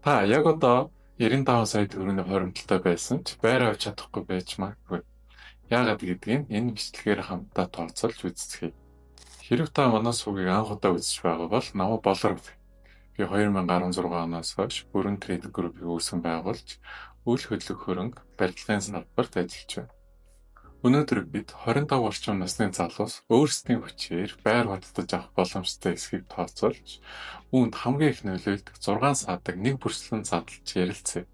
Та яг одоо 95 сая төгрөгийн хоримтлалтай байсан ч байр авч чадахгүй байж магадгүй. Яагаад гэдгийг энэ бичлэгээр хамтдаа тооцоолж үзцгээе. Хэрэв та манай сувгийг анх удаа үзэж байгаа бол намайг Болор. Би 2016 оноос хойш Бүрэн Trade Group-ийг үүсгэн байгуулж, үл хөдлөх хөрөнгө барилгын салбарт ажиллаж байна. Өнөөдөр бид 25 орчим насны залуус өөрсдийн хүчээр байр худалдаж авах боломжтой эсэхийг тооцоолж, үүнд хамгийн их нөлөөлдөг 6 саадаг нэг бүрслэн задлж ярилцъя.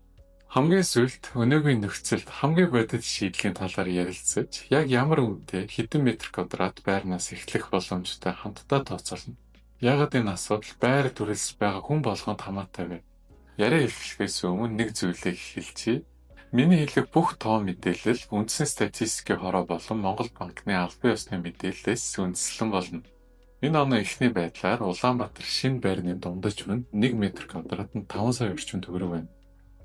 Хамгийн сүүлд өнөөгийн нөхцөлд хамгийн бодит шийдлийн талаар ярилцаж, яг ямар үнэтэй хэдэн метр квадрат байрнаас эхлэх боломжтой хамтдаа тооцоолно. Яагаад энэ асуудал байр түрээсэж байгаа хүн болгонд хамаатай вэ? Яриа эхлэхээс өмнө нэг зүйлийг хэлчихье. Миний хэлэх бүх тоо мэдээлэл үндсэн статистикийн хороо болон Монгол банкны албан ёсны мэдээллээс үндэслэн болно. Энэ оны эхний байдлаар Улаанбаатар шинэ байрны дундаж үнэ 1 м квадрат нь 5 сая орчим төгрөг байна.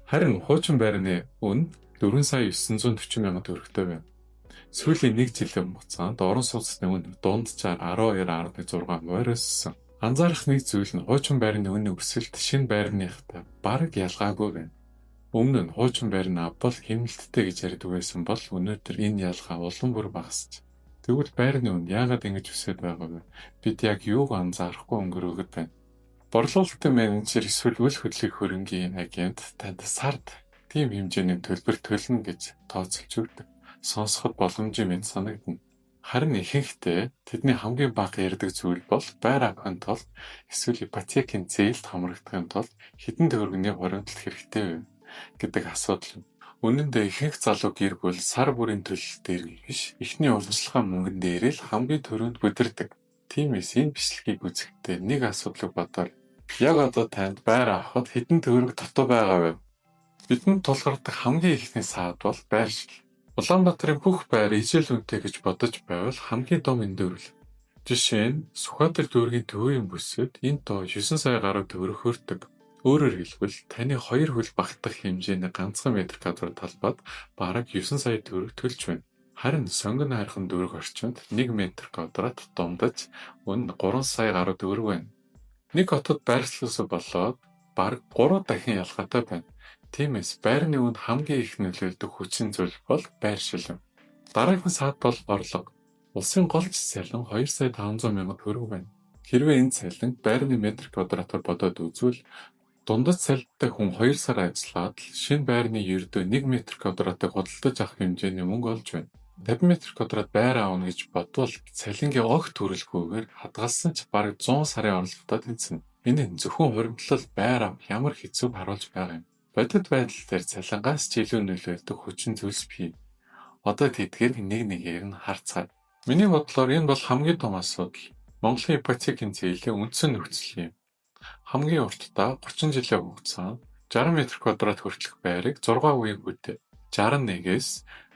Харин хуучин байрны үнэ 4 сая 940 мянган төгрөгтэй байна. Сүүлийн нэг жилийн хугацаанд орон сууцны үнэ дунджаар 12.6% өссөн. Анзаарах нэг зүйл нь хуучин байрны үнийн өсөлт шинэ байрныхтай бараг ялгаагүй байна. Өмнө нь хуучин байр нь авбал хэмнэлттэй гэж ярьдаг байсан бол өнөөдөр энэ ялгаа улам бүр багасч. Тэгвэл байрны үнэ яагаад ингэж өсөд байгаа вэ? Бид яг юуг анзаарахгүй өнгөрөөгд байна? Борлуулалтын менежер эсвэл үл хөдлөх хөрөнгийн агент танд сард тийм хэмжээний төлбөр төлнө гэж тооцоолж өгдөг. Сонсоход боломжийн мэт санагдана. Харин ихэнхдээ тэдний хамгийн бага ярьдаг зүйл бол байр авахын тулд эсвэл ипотекийн зээлд хамрагдахын тулд хэдэн төгрөгийн хуримтлал хэрэгтэй вэ гэдэг асуудал юм. Үнэн дээр ихэнх залуу гэр бүл сар бүрийн төлөлт дээр биш, эхний урьдчилгаа мөнгөн дээрээ л хамгийн түрүүнд бүдэрдэг. Тиймээс энэ бичлэгийг үзэхдээ нэг асуудлыг бодоорой. Яг одоо танд байр авахад хэдэн төгрөг дутуу байгаа вэ? Бидэнд тулгардаг хамгийн эхний саад бол байршил. Улаанбаатарын бүх байр ижил үнэтэй гэж бодож байвал хамгийн том эндүрэл. Жишээ нь, Сүхбаатар дүүргийн төвийн бүсэд энэ тоо 9 сая гаруй төгрөг хүрдэг. Өөрөөр хэлбэл, таны хоёр хөл багтах хэмжээний ганцхан метр квадрат талбайд бараг 9 сая төгрөг төлж байна. Харин Сонгон хайрхан дүүрэг орчинд 1 метр квадрат дундаж үнэ 3 сая гаруй төгрөг байна. Нэг хотод байршлаасаа болоод бараг 3 дахин ялгаатай байна. Тиймээс байрны үнэд хамгийн их нөлөөлдөг хүчин зүйл бол байршил юм. Дараагийн саад бол орлого. Улсын гол цалин 2 сая 500 мянган төгрөг байна. Хэрвээ энэ цалин байрны метр квадратаар бодоод үзвэл, дундаж цалинтай хүн 2 сар ажиллаад л шинэ байрны ердөө 1 метр квадратыг худалдаж авах хэмжээний мөнгө олж байна. 50 метр квадрат байр авна гэж бодвол цалингийн огт хүрэлгүйгээр хадгалсан ч бараг 100 сарын орлоготой тэнцэнэ. Энэ нь зөвхөн хуримтлал байр авах ямар хэцүүг харуулж байгаа юм. Бодит байдал дээр цалингаас ч илүү нөлөөлдөг хүчин зүйлс бий. Одоо тэдгээр нэг нэгээр нь харцгаая. Миний бодлоор энэ бол хамгийн том асуудал. Монголын ипотекийн зээлийн үндсэн нөхцөл юм. Хамгийн уртдаа 30 жилийн хугацаанд 60 метр квадрат хүртэлх байрыг 6% хүүтэй, 61-ээс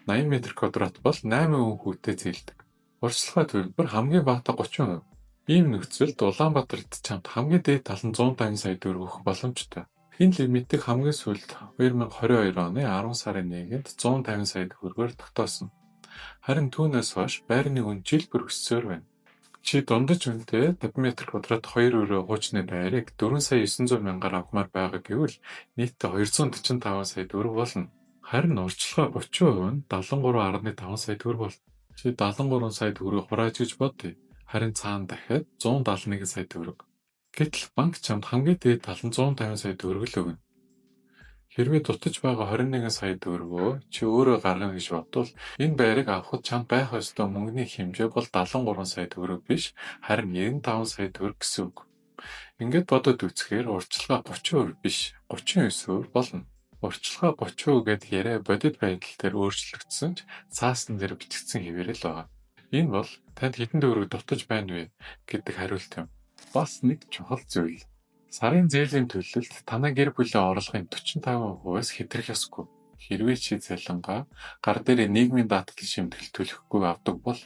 80 метр квадрат бол 8% хүүтэй зээлдэг. Урьдчилгаа төлбөр хамгийн багадаа 30%. Ийм нөхцөлд Улаанбаатарт чамд хамгийн дээд тал нь 150 сая төгрөг өгөх боломжтой. Энэ лимитийг хамгийн сүүлд 2022 оны 10 сарын 1-нд 150 сая төгрөгөөр тогтоосон. Харин түүнээс хойш байрны үнэ жил бүр өссөөр байна. Чи дундаж үнэтэй 50 метр квадрат 2 өрөө хуучны байрыг 4 сая 900 мянгаар авмаар байгаа гэвэл нийтдээ 245 сая төгрөг болно. Харин урьдчилгаа 30% нь 73.5 сая төгрөг болно. Чи 73 сая төгрөг хурааж гэж бодъё. Харин цаана дахиад 171 сая төгрөг. Гэтэл банк чамд хамгийн дээд тал нь 150 сая төгрөг л өгнө. Хэрвээ дутаж байгаа 21 сая төгрөгөө чи өөрөө гаргана гэж бодвол, энэ байрыг авахад чамд байх ёстой мөнгөний хэмжээ бол 73 сая төгрөг биш, харин 95 сая төгрөг гэсэн үг. Ингээд бодоод үзэхээр урьдчилгаа 30% биш, 39% болно. Урьдчилгаа 30% гэдэг яриа бодит байдал дээр өөрчлөгдсөн ч цаасан дээр бичигдсэн хэвээр л байгаа. Энэ бол танд хэдэн төгрөг дутаж байна вэ гэдэг хариулт юм. Бас нэг чухал зүйл. Сарын зээлийн төлөлт танай гэр бүлийн орлогын 45%-аас хэтрэх ёсгүй. Хэрвээ чи цалингаа гар дээрээ нийгмийн даатгал шимтгэл төлөхгүй авдаг бол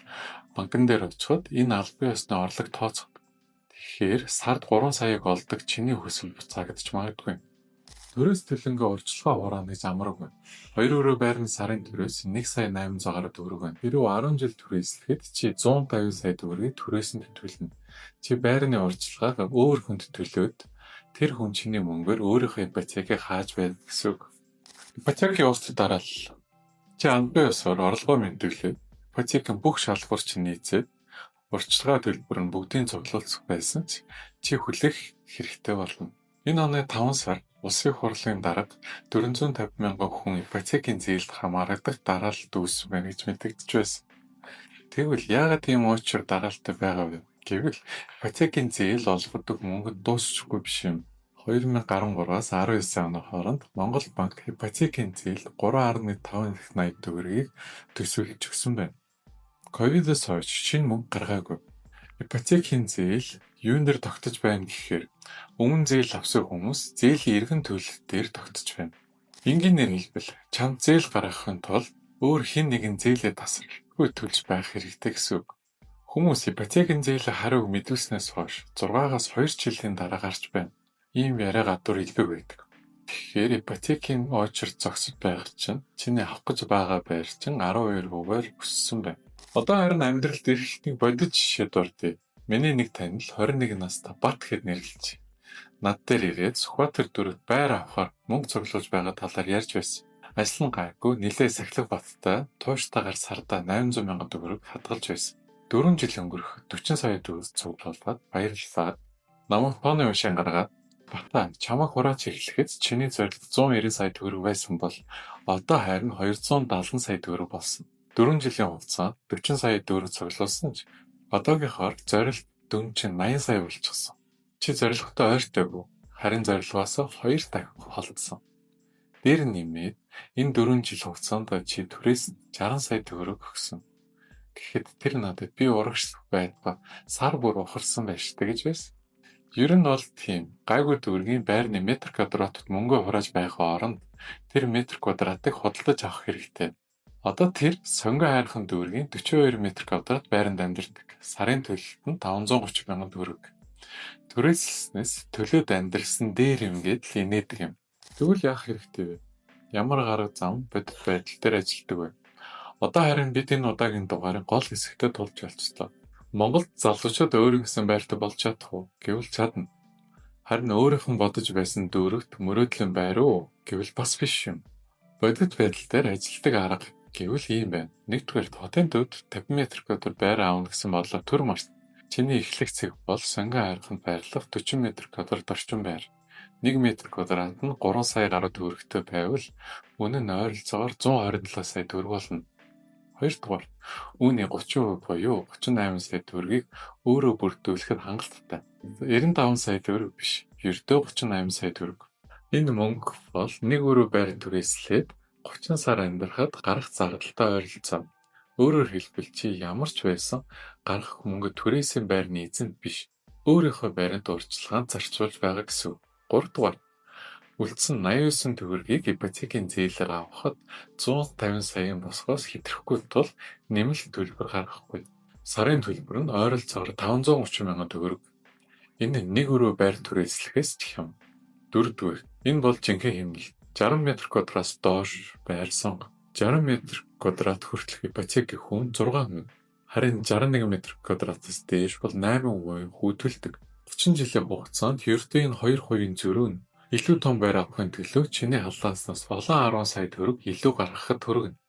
банкан дээр очиход энэ албан ёсны орлого тооцогдоно. Тэгэхээр сард 3 саяыг олдог чиний хүсэл буцаагдаж магадгүй. Түрээс төлөнгөө урьдчилгаа хураана гэж амаргүй. Хоёр өрөө байрны сарын түрээс 1 сая 800 гаруй төгрөг байна. Хэрвээ 10 жил түрээслэхэд чи 150 сая төгрөгийг түрээсэнд төлнө. Чи байрны урьдчилгааг өөр хүнд төлөөд Тэр хүн чиний мөнгөөр өөрийнхөө ипотекийг хааж байна гэсэн үг. Ипотекийн урт дараалал. Чи албан ёсоор орлогоо мэдүүлээд ипотекийн бүх шалгуур чинь нийцээд урьдчилгаа төлбөр нь бүгдийн цуглуулах байсан ч чи хүлээх хэрэгтэй болно. Энэ оны 5 сар Улсын их хурлын дарга 450 мянган хүн ипотекийн зээлд хамаарагдах дараалалд үүссэн байна гэж мэдэгдэж байсан. Тэгвэл яагаад ийм учир дараалалтай байгаа вэ? Гэвэл ипотекийн зээл олгодог мөнгө дуусчихгүй биш юм. 2013-аас 19 оны хооронд Монгол банк ипотекийн зээл 3.5 их 80 төгрөгийг төсөөлж өгсөн байна. Ковидоос хойш шинэ мөнгө гаргаагүй. Ипотекийн зээл юун дээр тогтож байна гэхээр өмнө зээл авсан хүмүүс зээлийн эргэн төлөлт дээр тогтож байна. Энгийнээр хэлбэл чамд зээл гаргахын тулд өөр хэн нэгэн зээлээ тасралтгүй төлж байх хэрэгтэй гэсэн үг. Хүмүүс ипотекийн зээлийн хариуг мэдүүлснээс хойш 6-аас 2 жилийн дараа гарч байна. Ийм яриа гадуур элбэг байдаг. Тэгэхээр ипотекийн очирд зогсож байгаа чинь чиний авах гэж байгаа байр чинь 12%-аар өссөн байна. Одоо харин амьдралд эргэлтийг бодит жишээ дурдъя. Миний нэг танил 21 настай Бат гэхэд нэрлэж над дээр ирээд Сүхбаатар дүүрэгт байр авахар мөнгө цуглуулж байгаа талаар ярьж байсан. Ажил нь гайгүй, нэлээ сахилга баттай, тууштайгаар сардаа 800 мянган төгрөг хадгалж байсан. 4 жил өнгөрөх 40 сая төгрөг цуглуулад баярлалаа. Намайг тооны уншаан гаргаад "Бата, чамайг хурааж эхлэхэд чиний зорилго 190 сая төгрөг байсан бол одоо харин 270 сая төгрөг болсон. 4 жилийн хугацаанд 40 сая төгрөг цуглуулсан ч одоогийнхоор зорилт дүн чинь 80 сая болчихсон. Чи зорилготой ойртойгүй, харин зорилгоос 2 дахин холдсон. Дээр нь нэмээд энэ 4 жил хугацаанд чи түрээс 60 сая төгрөг өгсөн." Гэхэд тэр надад би урагшлах байтугай сар бүр ухарсан байж штэ гэж байсан. Ер нь бол тийм гайгүй дүүргийн байрны метр квадратад мөнгө хурааж байхын оронд тэр метр квадратыг худалдаж авах хэрэгтэй. Одоо тэр Сонгон хайрхан дүүргийн 42 метр квадрат байранд амьдардаг. Сарын төлөлт нь 530 мянган төгрөг. Түрээслэснээс төлөөд амьдарсан дээр юм гээд л инээдэг юм. Тэгвэл яах хэрэгтэй вэ? Ямар арга зам бодит байдал дээр ажилладаг вэ? Одоо харин бид энэ удаагийн дугаарын гол хэсэгтээ тулж болцлоо. Монголд залуучууд өөрийн гэсэн байртай болж чадах уу? Гэвэл чадна. Харин өөрийнх нь бодож байсан дүүрэгт мөрөөдлийн байр уу? Гэвэл бас биш юм. Бодит байдал дээр ажилладаг арга гэвэл ийм байна. Нэгдүгээр, хотын төвд 50 метр квадрат байр авна гэсэн бодлоо түр март. Чиний эхлэх цэг бол Сонгон хайрханд байрлах 40 метр квадрат орчим байр. 1 метр квадрат нь 3 сая гаруй төгрөгтэй байвал үнэ нь ойролцоогоор 127 сая төгрөг болно. Хоёрдугаар, үүний 30% буюу 38 сая төгрөгийг өөрөө бүрдүүлэхэд хангалттай. 95 сая төгрөг биш, ердөө 38 сая төгрөг. Энэ мөнгө бол нэг өрөө байр түрээслээд 30 сар амьдрахад гарах зардалтай ойролцоо. Өөрөөр хэлбэл чи ямар ч байсан гаргах мөнгө түрээсийн байрны эзэнт биш, өөрийнхөө байранд урьдчилгаанд зарцуулж байгаа гэсэн үг. Гуравдугаар, үлдсэн 89 төгрөгийг ипотекийн зээлээр авахад 150 саяын босгоос хэтрэхгүй тул нэмэлт төлбөр гаргахгүй. Сарын төлбөр нь ойролцоогоор 530 мянган төгрөг. Энэ нэг өрөө байр түрээслэхээс ч их юм. Дөрөвдүгээр, энэ бол жинхэнэ хэмнэлт. 60 метр квадратаас доош байр сонго. 60 метр квадрат хүртэлх ипотекийн хүн 6%. Харин 61 метр квадратаас дээш бол 8% хүү төлдөг. 30 жилийн хугацаанд ердөө энэ 2% зөрүү нь илүү том байр авахын төлөө чиний халааснаас олон 10 сая төгрөг илүү гаргахад хүргэнэ.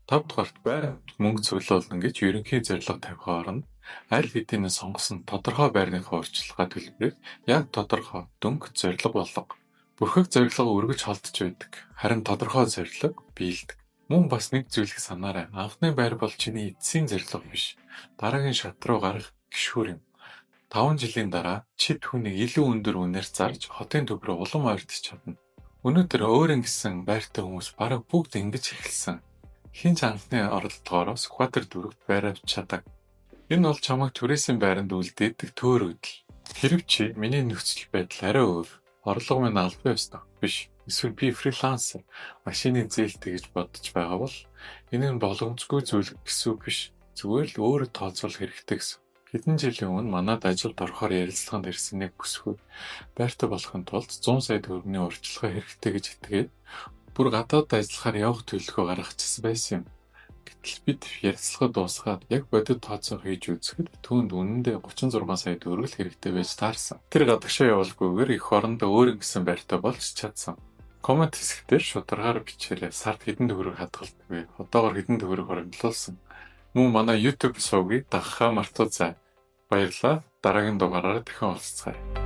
Тавдугаарт, байранд мөнгө цуглуулна гэж ерөнхий зорилго тавих оронд аль хэдийн сонгосон тодорхой байрныхаа урьдчилгаа төлбөрийг яг тодорхой дүнг зорилго болго. Бүрхэг зорилго үргэлж холдож байдаг. Харин тодорхой зорилго биелдэг. Мөн бас нэг зүйлийг санаарай. Анхны байр бол чиний эцсийн зорилго биш. Дараагийн шат руу гарах гишүүр юм. 5 жилийн дараа чи түүнийг илүү өндөр үнээр зарж хотын төв рүү улам ойртож чадна. Өнөөдөр өөрийн гэсэн байртай хүмүүс бараг бүгд ингэж эхэлсэн. Хэн ч анхны оролдлогоороо Сүхбаатар дүүрэгт байр авч чадаг. Энэ бол чамайг түрээсийн байранд үлдээдэг төөрөгдөл. Хэрэв чи миний нөхцөл байдал арай өөр. Орлого минь албан ёстой биш. Эсвэл би freelancer, машины зээлтэй гэж бодож байгаа бол энэ нь боломжгүй зүйл гэсэн үг биш. Зүгээр л өөрөө тооцоолох хэрэгтэй гэсэн. Хэдэн жилийн өмнө манад ажилд орохоор ярилцлаганд ирсэн нэг бүсгүй байртай болохын тулд 100 сая төгрөгийн урьдчилгаа хэрэгтэй гэж итгээд бүр гадаад ажиллахаар явах төлөвлөгөө гаргачихсан байсан юм. Гэтэл бид ярилцлага дуусгаад яг бодит тооцоо хийж үзэхэд түүнд үнэндээ 36 сая төгрөг л хэрэгтэй байж таарсан. Тэр гадагшаа явуулгүйгээр эх орондоо өөр ингэсэн байртай болж чадсан. Comment хэсэг дээр шударгаар бичээрэй. Сард хэдэн төгрөг хадгалдаг вэ? Одоогор хэдэн төгрөг хоримтлуулсан? Мөн манай YouTube сувгийг дагахаа мартуузай. Баярлалаа. Дараагийн дугаараар дахин уулзацгаая.